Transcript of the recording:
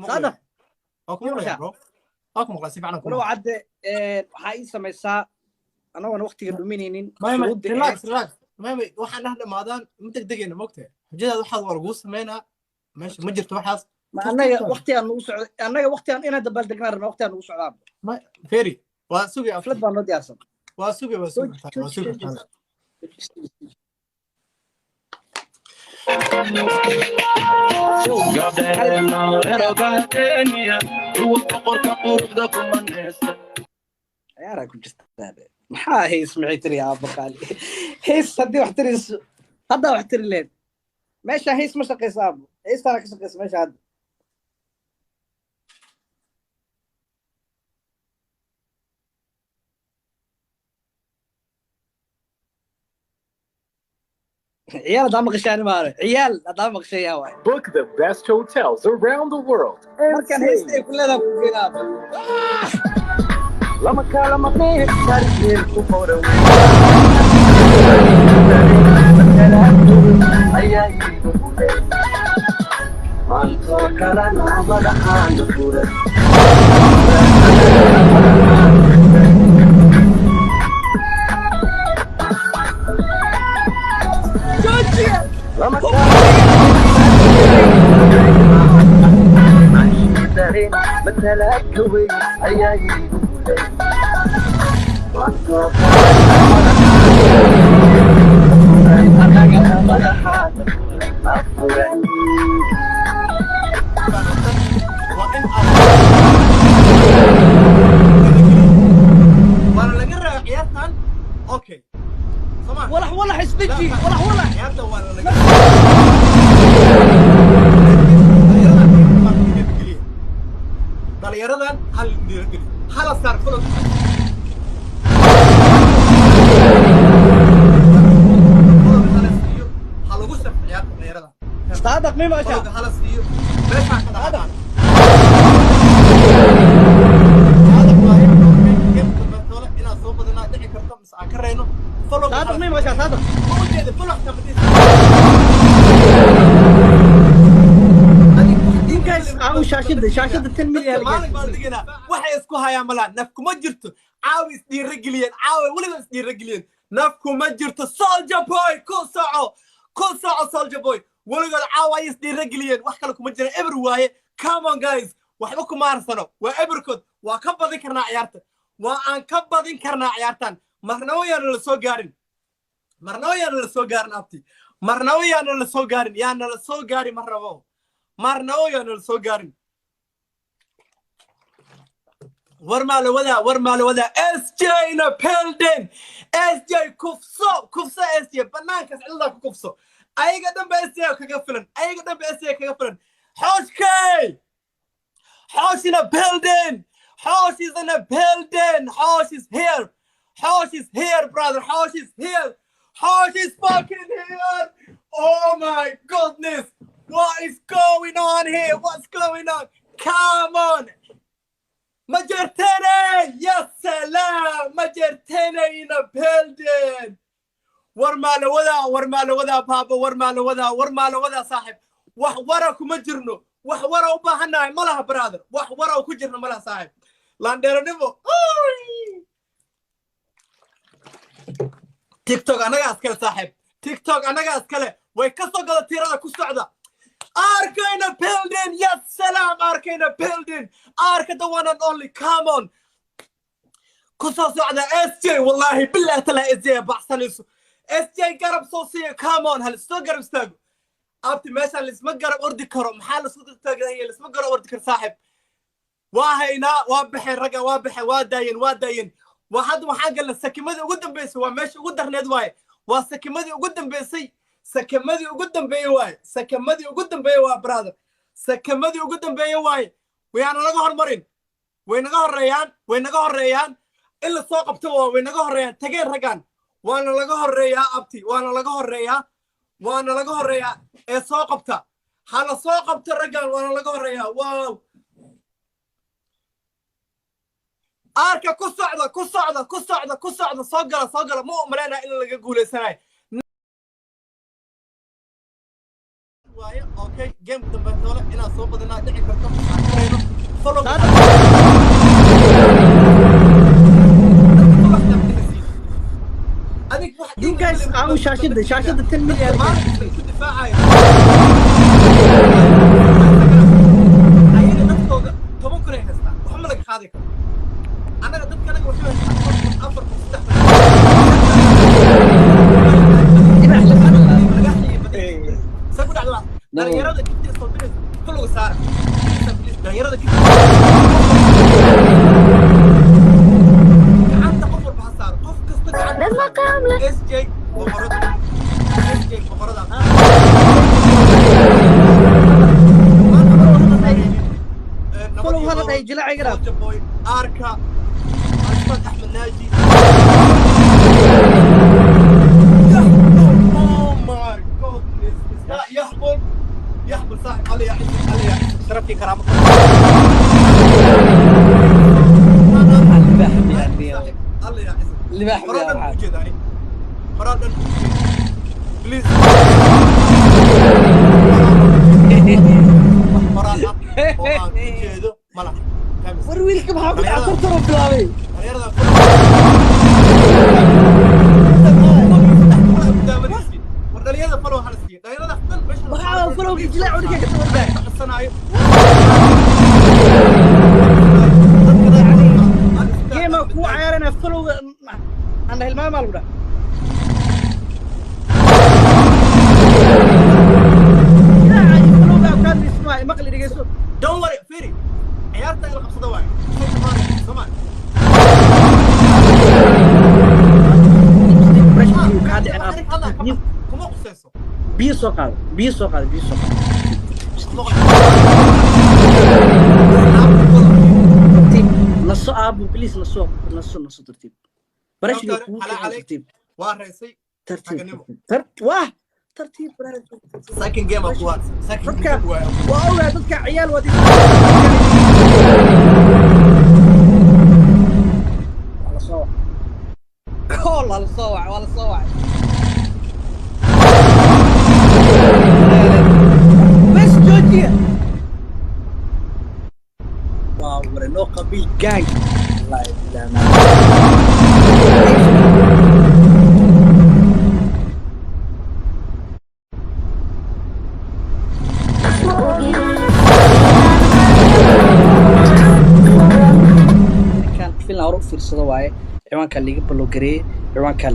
Maqlaya. Saadaq. Waa ku maqlaya, bro, waa ku maqlaya si fiican ku Walow maqlaya. Cadde, waxaa ii samaysaa anagoona waqtiga dhuminaynin May may. shuruudda Relax. ahayd. Relax. May may, waxaan dheh dhamaadaan ma degdegayna, mogtahay? Xujadaada waxaad waa laguu sameynaa, meesha ma jirto waxaas. Ma annaga waqtigaan nagu socdo, annaga waqtigaan inaan dabaaldegnaan rabna, waqtigaan nagu socdaan. Feri, waa sugay. Xaflad baa noo diyaarsan. Waa sugay, waa sugi kartaa, waa sugi kartaa. Gabdheena erogaadeeniya kuwa boqorka quruxda kuma neesta. Ciyaaraa ku jirtaa. Maxaa heys? Maxay tiri aabaqaali? Heys haddii wax tirayso, haddaa wax tiri leed. Meesha heys ma shaqaysa, aabo. Heystaana ka shaqaysa meesha hadda. Ciyaal haddaa maqashaani maare, ciyaal haddaa maqashayaa waay. Book the best hotels around the world and Markaan heysta ay save. ku leedaha ku keenaa. Lama kala maqneen, taariikheen ku qoran ayaa iigu furay, maantoo kalena madaxaana furay. Lama kala matalaadka weyn ayaa iigu furay, maantoo kalena madaxaana furay. Waa in waana laga rabaa ciyaartan, okay? Soma. Walax walax, isdeji, walax walax. Ciyaarta waana laga dhalinyaradan hal dhiirigeliyo, hala saar follow. Follow hala siiyo, ha lagu sharfo ciyaarta dhalinyarada. Saadaq, mi maasha. Follow hala siiyo, meeshaa ka dhaqaaqaan. Saadaq waaye, game-ka Bartoole inaan soo badanaa dhici karto mise aan ka reyno. Follow. Saadaq, mi maasha, Saadaq. Ma ujeeda follow xitaa ma dhihi. You guys, aan shaashada, shaashada 10 million. Maalin baan diganaa, waxay isku hayaan malaa, naf kuma jirto. Caawi isdhiira geliyeen, caawi weliba isdhiira geliyeen, naf kuma jirto. Soldier Boy, ku soco, ku soco, Soldier Boy. Weligood caawa ay isdhiira geliyeen, wax kale kuma jira, eber waaye. Come on guys, waxba kuma harsano, waa eberkood. Waa ka badin karnaa ciyaarta, waa aan ka badin karnaa ciyaartan. Marnaba yaana la soo gaarin, marnaba yaana la soo gaarin, abti, marnaba yaana la soo gaarin, yaana la soo gaarin, marnabo, marnaba yaana la soo gaarin. War maa la wadaa? War maa la wadaa? SJ na pelden, SJ kufso, kufso SJ, banaankaas cidladaa ku kufso. Ayaga dhanba SJ kaga filan, ayaga dhanba SJ kaga filan. Xooshkey, Xoosh in a building. Xoosh is in a building. Xoosh is here. Xoosh is here, brother. Xoosh is here. Xoosh is fucking here. Oh my goodness. What is going on here? What's going on? Come on. Majertene! Yes, salam! Majertene in a building. War maa la wadaa? War maa la wadaa, baaba? War maa la wadaa? War maa la wadaa, saaxib? Wax wara kuma jirno, wax wara u baahannahay ma laha, brother. Wax wara ku jirno ma laha, saaxib. Laandheeranimo TikTok annagaa iskale, saaxib. TikTok annagaa iskale. Way ka soo gada tirada ku socda. Arkayna building. Yes salam, arkayna building, arka the one and only. Come on, ku soo socda SJ. Wallahi billahi tala, SJ baxsanayso. SJ garab soo siiya. Come on, hal soo garab istaago, abti. Meeshaan lisma garab ordi karo. Maxaa lasku taaganya? Lisma garab ordi karo, saaxib. Waa haynaa, waa baxeen ragga, waa baxeen, waa daayeen, waa daayeen. Waa hadda waxaan galnay sakimadii ugu dambeysay. Waa meesha ugu darneed waaye, waa sakimadii ugu dambeysay, sakamadii ugu dambeeyey waaye, sakamadii ugu dambeeyey waa, brother, sakamadii ugu dambeeyey waaye. Wayaana laga hormarin, way naga horreeyaan, way naga horreeyaan. In la soo qabto waa way naga horreeyaan. Tageen raggan, waana laga horreeyaa, abti, waana laga horreeyaa, waana laga horreeyaa. Ee soo qabta, ha la soo qabto raggan, waana laga horreeyaa. Wow, aarka ku socda, ku socda, ku socda, ku socda. Soo gala, soo gala. Ma u malaynaya in laga guuleysanayo waaye. Okay. Okay, game dambe toole inaan soo badinaa dhici karto, aan karayno. Follow. Adig wax. You guys, aamu shaashada, shaashada 10 million. Maalinta ku difaacayo ayaga dadkooda 10,000 ay haystaan, waxba ma laga qaadi karo. Annaga dadka anaga waxay haystaan 4,000, 4,000, 3,000. Sa ku dhacda dhalinyarada gifta soo diraysa kulliga saara. Please, dhalinyarada gifta gacanta qof walba ha saaro, qof kasta gacanta ha saaro. SJ boqorada, SJ boqorada. Follow hala dhahay, jilaac iga dhaaf. Boy Arka Ashfaq Axmed Naaji. Oh my goodness. يحبل يحبل صاحب الله يعزك، الله يعزك، شرفي كرامتك. Libaax miyaa niyo? الله يعزك. Libaax qoraal miyaa dhan waxaa? u jeeda ani, qoraal dhan u jeeda. Please, wax qoraal ah oo aan u jeedo ma laha. War wiilka maxaa ku dhaca? Tartanoo bilaabay. Dhalinyarada war, dhalinyarada follow hala siiyo, dhalinyarada dhan meesha. Maxaa followga jilaac ninka ka tabardaa? Codsanaayo. Game kuu cayaarana, followga aan hilmaamaa lagu dhaha. Jilaaca iyo followga kaa ismaa maqli, dhegeyso. Don't worry, Firi. Ciyaarta in la qabsado waayo. Soomaali. Pressure kaa dhicin aab. Kuma qusayso. Biyo soo qaado, biyo soo qaado, biyo soo qaado. Kuma qusayso. Tartiib naso aabo, please, naso, naso, naso, tartiib. Pressure kugu Halaa dhicin. Calay. Tartiib. Waa raysay. Tartiib. Raganimo. Wah, tartiib brother. Second game ku waa. Second Dadka game waa. waa ogaa, dadka ciyaal waa waa la soo wacay, call waa la soo wacay, waa la soo wacay. Bes joojiya, waa ware noo qabiil gang. Wallahi billahi. Ninkan filan hore u fiirsado waaye, ciwaankaa liiga balowgareeyey, ciwaankaa.